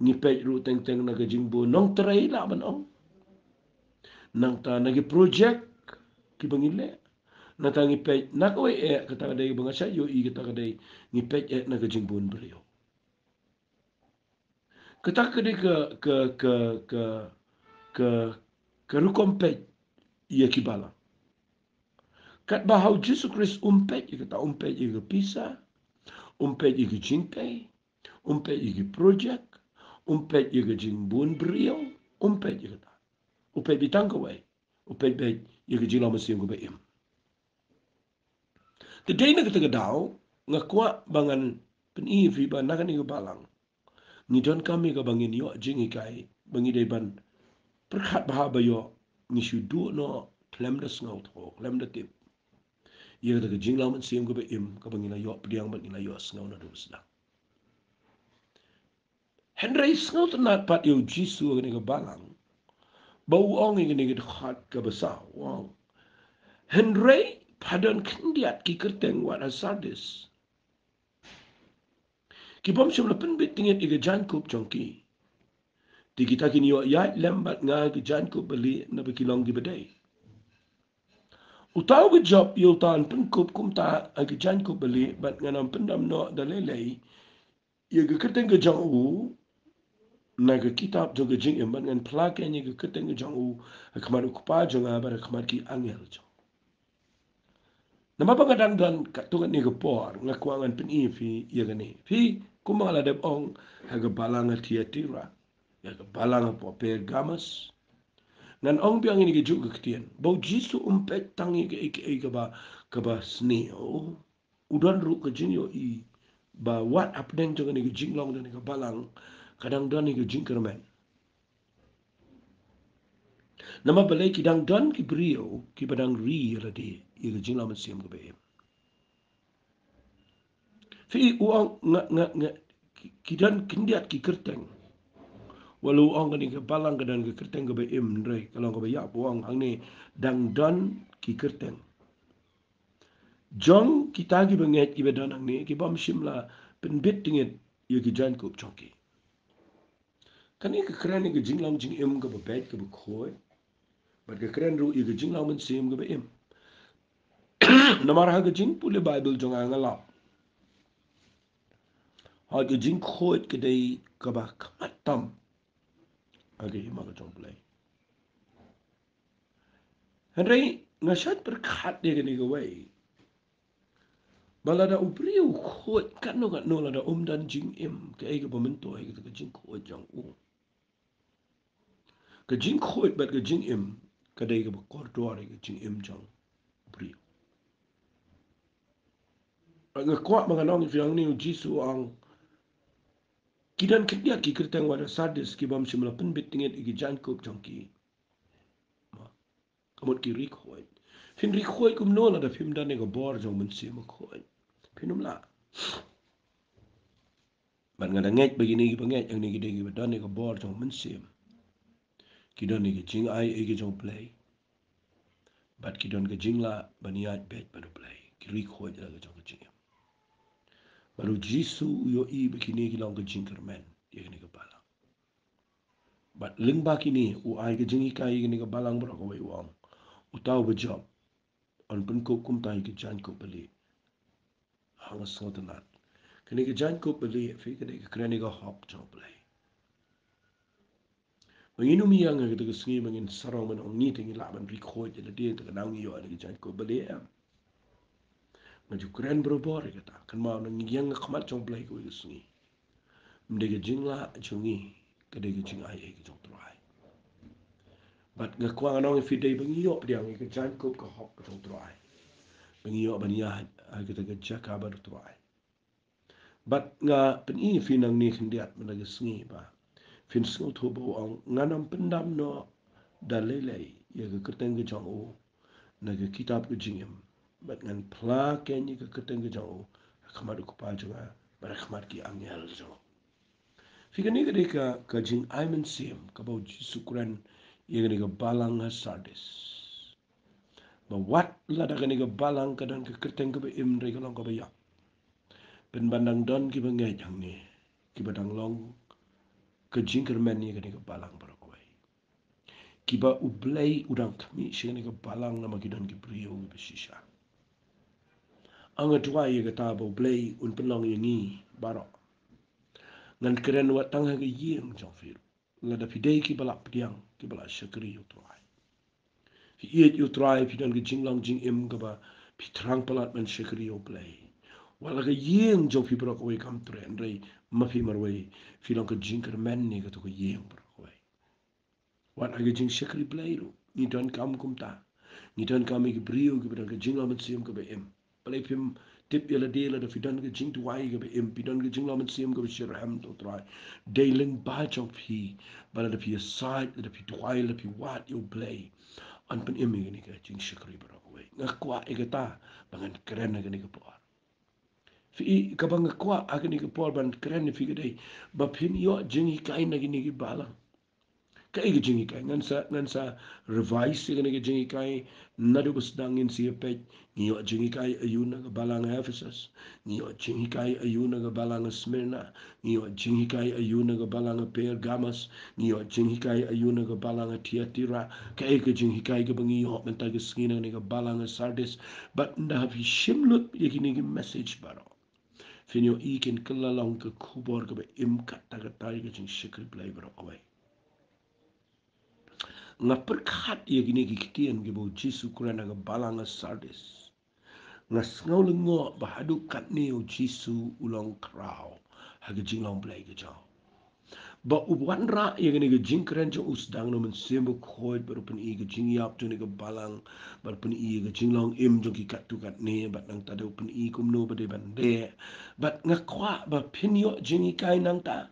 Ngi peit ruh teng teng na ka jingbun nongtrei lah ban ong. Nangta na ki project kiba ngi leh. Nangta ngi peit na kawei eh, kata ka dei ba nga shait ïohi, kata ka dei ngi peit eh na ka jingbun briew. Kata ka dei ka, ka, ka, ka, ka, ka rukom peit ïa ki balang. Katba ha u Jisu Khrist um peit ïa kata, um peit ïa ka pisa, um peit ïa ka jingtei, um peit ïa ki projek, um peit ïa ka jingbun briew, um peit ïa kata. U peit beit tang kawei, u peit beit ïa ka jinglong mynsiem kaba im. Te dei na kata ka daw, nga kwah ba ngan pyni ïa phi ba na kane ka balang ngi donkam ïa kaba ngin ïoh jinghikai, ba ngi dei ban pyrkhat bha ba ïoh ngi shu duh noh khlem da sngewthuh, khlem da tip ïa kata ka jinglong mynsiem kaba im, kaba ngi la ïoh pdiang bad ngi la ïoh sngew naduh ba sdang. Hynrei sngewtynnat pat ïa u Jisu ha kane ka balang, ba u ong ha kane ka dkhot kaba saw, u ong, hynrei pha don khyndiat ki kyrteng wat ha Sardis ki bym shym la pynbit tyngit ïa ka jaiñkup jong ki. Te kita kin ïoh ïaid lem bad nga ha ka jaiñkup balieh, naba ki long kiba dei. Uta uba jop ïa uta un pynkup kumta ha ka jaiñkup balieh, bad ngan ym pyndam noh da lei lei ïa ka kyrteng ka jong u na ka kitab jong ka jingim, bad ngan phla keiñ ïa ka kyrteng ka jong u ha khmat u Kpa jong nga bad ha khmat ki angel jong u. Namar ba nga dang don katto katne ka por, nga kwah ngan pyni ïa phi ïa kane. Phi, kumba nga la dep ong ha ka balang ha Thiatira, ïa ka balang ha Pergamus, ngan ong biang ïa kane kajuh ka ktien, ba u Jisu um peit tang ïa kaei kaei kaba, kaba sniew. U don ruh ka jingïohi ba wat hapdeng jong kane ka jinglong jong kane ka balang ka dang don ïa ka jingkyrmen. Namar balei? Ki dang don ki briew kiba dang ri ïa lade ïa ka jinglong mynsiem kaba im. Phi, u ong nga, nga, nga, ki, ki don khyndiat ki kyrteng. Wat la u ong kane ka balang ka don ka kyrteng kaba im, hynrei ka long kaba ïap, u ong hangne dang don ki kyrteng jong kita kiba ngeit kiba don hangne, ki bym shym la pynbit tyngit ïa ki jaiñkup jong ki. Kane ka kren ïa ka jinglong jingim kaba beit kaba khuid, bad ka kren ruh ïa ka jinglong mynsiem kaba im. Namar ha ka jingpule Baibl jong nga, nga lap, ha ka jingkhuid ka dei kaba khmat tam ha ka hima ka jong U Blei. Hynrei nga shait pyrkhat ïa kane kawei, ba lada u briew u khuid katno katno, lada um don jingim, kaei kaba myntoi ïa kata ka jingkhuid jong u? Ka jingkhuid bad ka jingim ka dei kaba kordor ïa ka jingim jong u briew. Nga kwah ba ngan ong ïa phi hangne, u Jisu u ong, ki don khyndiat ki kyrteng wat ha Sardis ki bym shym la pynbit tyngit ïa ki jaiñkup jong ki. Ka mut ki ri khuid. Phin ri khuid kumno lada phim don ïa ka bor jong u Mynsiem Bakhuid? Phin ym lah. Bad nga da ngeit ba kine kiba ngeit hangne ki dei kiba don ïa ka bor jong u Mynsiem. Ki don ïa ka jingai ei ka jong U Blei, bad ki don ka jinglah ban ïaid beit bad U Blei. Ki ri khuid la ka jong ka jingim. Bad u Jisu u ïohi ba kine ki long ka jingkyrmen ïa kane ka balang. Bad lyngba kine u ai ka jinghikai ïa kane ka balang baroh kawei, u ong, uta uba jop un pynkup kumta ïa ka jaiñkup balieh. Ha, nga sngewtynnat. Kane ka jaiñkup balieh, phi, ka dei ka kren ïa ka hok jong U Blei. Ba ngin ym ïeng ha kata ka sngi ba ngin sarong ban ong ngi te ngi lah ban ri khuid ïa lade, te ka daw ngi ïoh ïa ka jaiñkup balieh, em. Nga ju kren barabor ïa kata. Kynmaw, ngi ïeng ha khmat jong U Blei kawei ka sngi. Ym dei ka jinglah jong ngi, ka dei ka jingai ei ka jong U Trai. Bad nga kwah ngan ong ïa phi, dei ba ngi ïoh pdiang ïa ka jaiñkup ka hok ka jong U Trai, ba ngi ïoh ban ïaid ha kata ka jaka bad U Trai. Bad nga pyni ïa phi nangne khyndiat mynta ka sngi ba phin sngewthuh ba u ong, ngan ym pyndam noh da lei lei ïa ka kyrteng ka jong u na ka kitab ka jingim, bad ngan phla keiñ ïa ka kyrteng ka jong u ha khmat u Kpa jong nga bad ha khmat ki angel jong u. Phi, kane ka dei ka, ka jingai mynsiem kaba u Jisu u kren ïa kane ka balang ha Sardis. Ba wat lada kane ka balang ka don ka kyrteng kaba im, hynrei ka long kaba ïap, pynban dang don kiba ngeit hangne kiba dang long ka jingkyrmen ïa kane ka balang baroh kawei, kiba U Blei u dang khmih sha kane ka balang namar ki don ki briew kiba shisha. Nga duwai ïa kata ba U Blei un pynlong ïa ngi baroh. Ngan kren wat tang ha ka ïing jong phi ruh. Lada phi dei kiba lah pdiang, kiba lah shakri ïa U Trai. Phi ïeit ïa U Trai, phi don ka jinglong jingim kaba phi thrang palat ban shakri ïa U Blei. Wat la ka ïing jong phi baroh kawei kam treh, hynrei ma phi marwei phi long ka jingkyrmen ïa kato ka ïing baroh kawei. Wat ha ka jingshakri Blei ruh ngi donkam kumta. Ngi donkam ïa ki briew kiba don ka jinglong mynsiem kaba im. Balei phim tip ïa lade lada phi don ka jingduwai kaba im, phi don ka jinglong mynsiem kaba shitrhem, to Trai dei lyngba jong phi. Ba lada phi ïasaid, lada phi duwai, lada phi wad ïa U Blei, yn pynim ïa kane ka jingshakri baroh kawei. Nga kwah ïa kata ba ngan kren ha kane ka por. Phi i, kaba nga kwah ha kane ka por ban kren ïa phi ka dei ba phin ïoh jinghikai na kine ki balang. Kaei ka jinghikai? Ngan sa, ngan sa revise ïa kane ka jinghikai. Naduh ba sdang ngin sa ïa peit. Ngi ïoh jinghikai aïu na ka balang Ephesus? Ngi ïoh jinghikai aïu na ka balang Smyrna? Ngi ïoh jinghikai aïu na ka balang Pergamos? Ngi ïoh jinghikai aïu na ka balang Thyatira? Kaei ka jinghikai kaba ngi ïoh mynta ka sngi na kane ka balang Sardis? Bad ynda phi shim lut ïa kine ki message baroh, phin ïohi kin kylla long ka khubor kaba im katta katta ïa ka jingshakri Blei baroh kawei. Nga pyrkhat ïa kine ki ktien kiba U Jisu u kren ha ka balang Sardis. Nga sngew lyngngoh ba haduh katne U Jisu u long khraw ha ka jinglong Blei ka jong u. Ba u wanrah ïa kane ka jingkren jong u sdang na u Mynsiem Bakhuid, bad u pyni ka jingïap jong kane ka balang, bad u pyni ïa ka jinglong im jong ki katto katne, bad nangta da u pyni kumno ba dei ban leh. Bad nga kwah ba phin ïoh jinghikai nangta.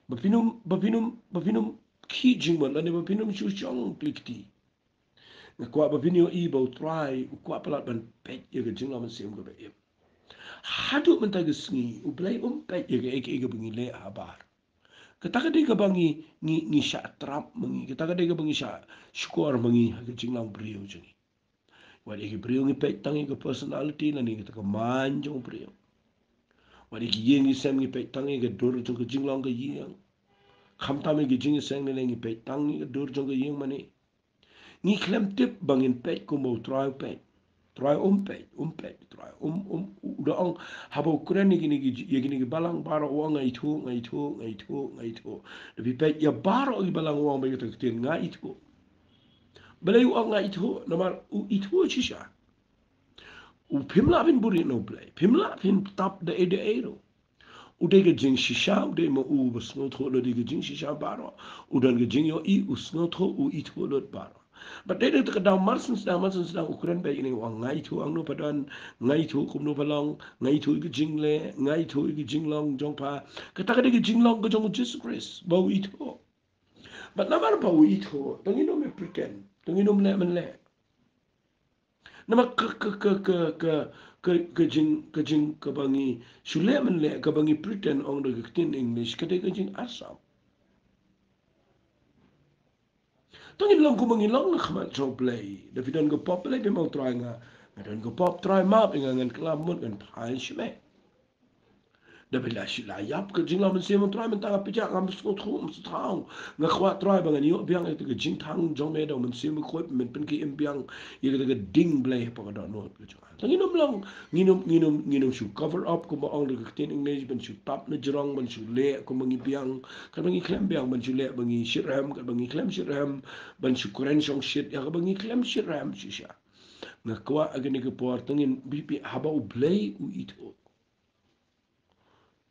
Ba phin ym, ba phin ym, ba phin ym khih jingmut lane ba phin ym shu shong plie kti. Nga kwah ba phin ïohi ba U Trai u kwah palat ban peit ïa ka jinglong mynsiem kaba im. Haduh mynta ka sngi U Blei um peit ïa kaei kaei kaba ngi leh habar. Kata ka dei kaba ngi, ngi, ngi shah trap ma ngi. Kata ka dei kaba ngi shah shukor ma ngi ha ka jinglong briew jong ngi. Wat ïa ki briew ngi peit tang ïa ka personality lane kata ka main jong u briew. Wat ïa ki ïing ki sem ngi peit tang ïa ka dur jong ka jinglong ka ïing. Khamtam ïa ki jingïaseng lane ngi peit tang ïa ka dur jong ka ïing mane. Ngi khlem tip ba ngin peit kumba U Trai u peit. Trai um peit, um peit, Trai um, um, u da ong, haba u kren ïa kine ki, ïa kine ki balang baroh u ong nga ithuh, nga ithuh, nga ithuh, nga ithuh. Da phi peit ïa baroh ki balang u ong bad kata ka ktien nga ithuh. Balei u ong nga ithuh? Namar u ithuh shisha. U phim lah phin buhrieh na U Blei, phim lah phin tap da ei da ei ruh. U dei ka jingshisha, u dei ma u ba sngewthuh lut ïa ka jingshisha baroh. U don ka jingïohi, u sngewthuh, u ithuh lut baroh. Bad dei na kata ka daw mar syn sdang, mar syn sdang u kren beit ïa kine, u ong nga ithuh, angno pha don, nga ithuh kumno pha long, nga ithuh ïa ka jingleh, nga ithuh ïa ka jinglong jong pha. Kata ka dei ka jinglong ka jong U Jisu Khrist ba u ithuh. Bad namar ba u ithuh, to ngin ym pretend, to ngin ym leh mynleh. Namar ka, ka, ka jing, ka jing kaba ngi shu leh mynleh, kaba ngi pretend ong da ka ktien English, ka dei ka jingarsap. To ngin long kumba ngi long na khmat jong U Blei. Da phi don ka pop, balei phim ong Trai nga, nga don ka pop, Trai map ïa nga, ngan kylla mut, ngan phai sha me. Da phi la shu la ïap ka jinglong mynsiem, ong Trai mynta nga pyrshah, ngam sngewthuh, ngam sngewthuh. Nga kwah Trai ba ngan ïoh biang ïa ka jingthang jong me da u Mynsiem Bakhuid, men pynkhie im biang ïa kata ka ding Blei hapoh ka dohnud ka jong nga. Te ngin ym long, ngin ym, ngin ym, ngin ym shu cover up kumba ong da ka ktien English, ban shu tap na jrong, ban shu leh kumba ngi biang, katba ngi khlem biang, ban shu leh ba ngi shitrhem, katba ngi khlem shitrhem, ban shu kren shongshit ïa kaba ngi khlem shitrhem shisha. Nga kwah ha kane ka por, te ngin, phi, phi, haba U Blei u ithuh.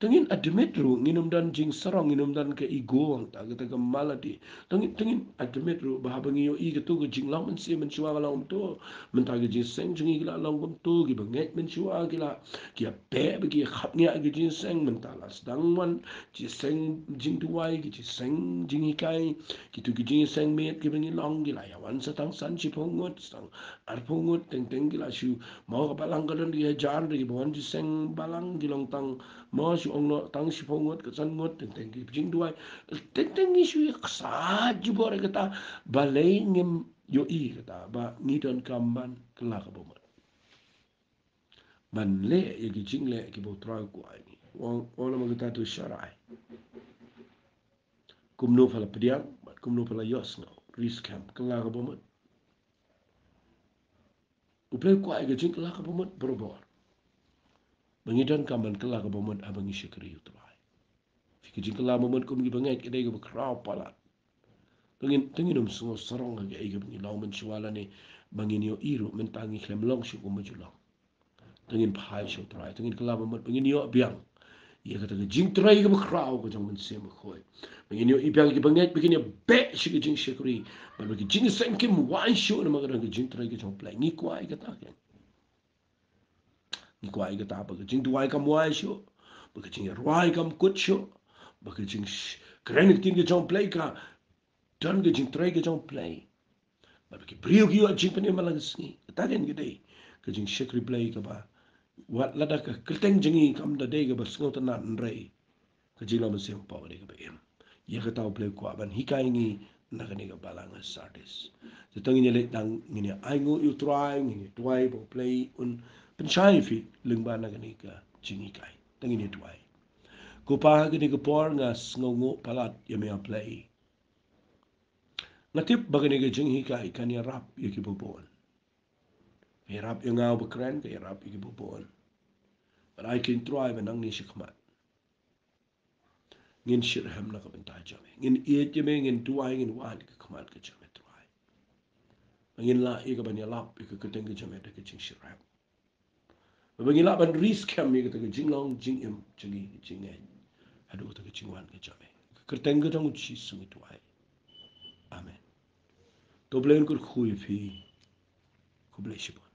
Te ngin admit ruh, ngin ym don jingsarong, ngin ym don ka ego, ong ta, kata ka malady. Te ngin, te ngin admit ruh ba haba ngi ïohi kato ka jinglong mynsiem mynshuwa ka long kumto, mynta ka jingseng jong ngi ki la long kumto, kiba ngeit mynshuwa ki la, ki ïa peit ba ki ïa khapngiah ka jingseng, mynta la sdang wan jingseng jingduwai, ki jingseng jinghikai, kito ki jingseng miet kiba ngi long, ki la ïa wan sa tang san shiphew ngut, sa tang arphew ngut, teng teng ki la shu Mo ka balang ka don ki hajar, da kiba wan jingseng balang ki long tang, mo shu ong noh tang shiphew ngut, ka san ngut, teng teng ki jingduwai. Teng teng ngi shu ïa ksaid jubor ïa kata, balei ngim ïohi kata ba ngi donkam ban kylla kaba mut, ban leh ïa ki jingleh kiba U Trai u kwah ïa ngi. Ong, ong namar kata to sharai. Kumno pha la pdiang bad kumno pha la ïohsngew, ri skhem, kylla kaba mut. U Blei u kwah ïa ka jingkylla kaba mut barabor. Ba ngi donkam ban kylla kaba mut haba ngi shakri ïa u Trai. Phi, ka jingkylla ba mut kum ki bangeit ka dei kaba khraw palat. Te ngin, te ngin ym sngew sarong ha kaei kaba ngi long mynshuwa lane ba ngin ïohi ruh mynta ngi khlem long shuh kumba ju long. Te ngin phai sha u Trai, te ngin kylla ba mut ba ngin ïoh biang ïa kata ka jingtrei kaba khraw ka jong u Mynsiem Bakhuid. Ba ngin ïohi biang ïa ki bangeit ba kin ïa beh sha ka jingshakri bad ba ka jingseng kim wan shuh namar ka don ka jingtrei ka jong u Blei. Ngi kwah ïa kata kein. Ngi kwah ïa kata ba ka jingduwai kam wai shuh, ba ka jingrwai kam kut shuh, ba ka jingkren ka ktien ka jong u Blei ka don ka jingtrei ka jong u Blei. Bad ba ki briew ki ïoh jingpynim ha la ka sngi. Kata kein ka dei ka jingshakri Blei kaba, wat lada ka kyrteng jong ngi kam da dei kaba sngewtynnad, hynrei ka jinglong mynsiem Kpa ka dei kaba im. Ïa kata u Blei u kwah ban hikai ngi na kane ka balang ha Sardis. Te to ngin ïa leit tang, ngin ïa ainguh ïa u Trai, ngin ïa duwai ba u Blei un pynshai ïa phi lyngba na kane ka jinghikai. To ngin ïa duwai. Ko Pa, ha kane ka por nga sngewnguh palat ïa me, A Blei. Nga tip ba kane ka jinghikai kan ïarap ïa kiba bun. Ka ïarap ïa nga uba kren, ka ïarap ïa kiba bun. Bad ai kein Trai ba nangne shakhmat ngin shitrhem na ka bynta jong me. Ngin ïeit ïa me, ngin duwai, ngin wan ha ka khmat ka jong me, Trai. Ba ngin lah ïa ka ban ïalap ïa ka kyrteng ka jong me da ka jingshitrhem. Ba ngin lah ban ri skhem ïa kata ka jinglong jingim jong ngi, ka jingngeit haduh kata ka jingwan ka jong me. Ka kyrteng ka jong u Jisu ngi duwai. Amen. To u Blei un kyrkhu ïa phi. Khublei shibun.